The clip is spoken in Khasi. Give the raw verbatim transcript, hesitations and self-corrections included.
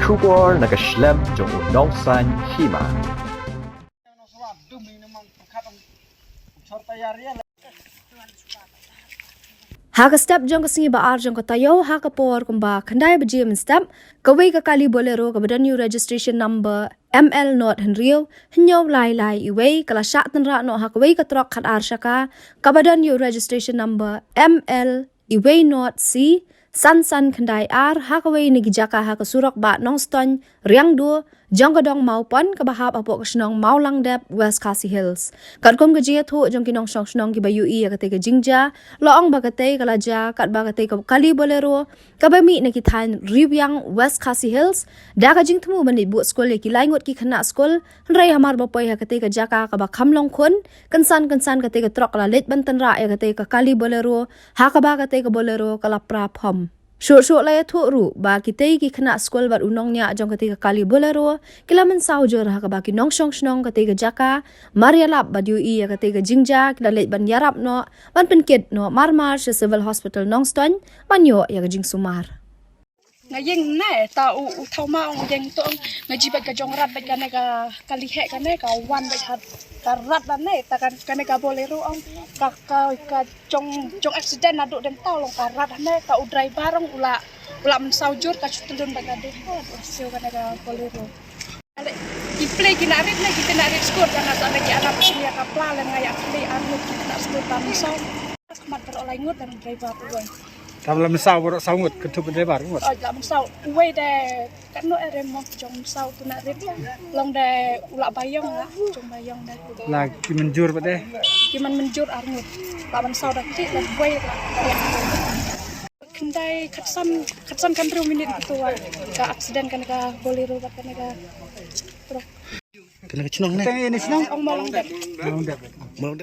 Khubor na ka shlem jong u nongsan hima. Ha ka step jong ka sngi ba ar jong ka taïew ha ka por kumba khyndai baje mynstep, kawei ka kali Bolero kaba don ïa u registration number M L not hynriew hynñiew lai lai iwei ka la shah tynrah noh ha kawei ka trok khat ar shaka kaba don ïa u registration number M L iwei not C san san khyndai ar ha kawei na ki jaka ha ka surok ba Nongstoiñ Riangdo jong ka dong Mawpon kaba hap hapoh ka shnong Mawlangdep, West Khasi Hills. Katkum ka jingïathuh jong ki nongshong shnong kiba ïohi ïa katei ka jingjia, la ong ba katei ka la jia katba katei ka kali Bolero kaba mih na ki thaiñ Riwiang, West Khasi Hills, da ka jingthmu ban leit buh skul ïa ki lai ngut ki khynnah skul, hynrei hamar ba poi ha katei ka jaka kaba kham long khun, kynsan kynsan katei ka trok ka la leit ban tynrah ïa katei ka kali Bolero, ha kaba katei ka Bolero ka la pra phom. Shuh shuh la ïathuh ruh ba kitei ki khynnah skul bad u nongñiah jong katei ka kali Bolero ki la mynsaw jur ha kaba ki nongshong shnong katei ka jaka, mar ïalap bad ïohi ïa katei ka jingjia, ki la leit ban ïarap noh, ban pynkit noh marmar sha Civil Hospital Nongstoiñ ban ïoh ïa ka jingsumar. Nga ïeng ne ta u, u thaw ma ong ïeng to ong nga ji bad ka jong rat bad kane ka, ka liheh kane ka wan bad ka, ka rat da ne ta kan kane ka Bolero ong ka, ka, ka jong, jong accident naduh dang taw long ka rat ne ka u driver ong u la, u la mynsaw jur ka shu tylun bad ka dei ha u siu kane ka Bolero. Ale, ki play ki na rit ne ki na rit skur ka na sa ne ki anak sini ka pla le nga ïa play armut ki na skur ba mynsaw. Khmat baroh lai ngut dan driver uwei. Tam la mynsaw baroh saw ngut, kynthup driver ngut. Oh, la mynsaw uwei de katno ere mo jong mynsaw tu na rit. Long de u la Bayong la, jong Bayong de. La ki mynjur ba de. Ki man mynjur ar ngut. La mynsaw da ki la uwei la. Khyndai khatsan, khatsan khyndai minit tu ka accident kane ka Bolero bad kane ka trok. Kane ka chnong ne? Tang ini chnong? Ong Mawlangdep. Mawlangdep. Mawlangdep.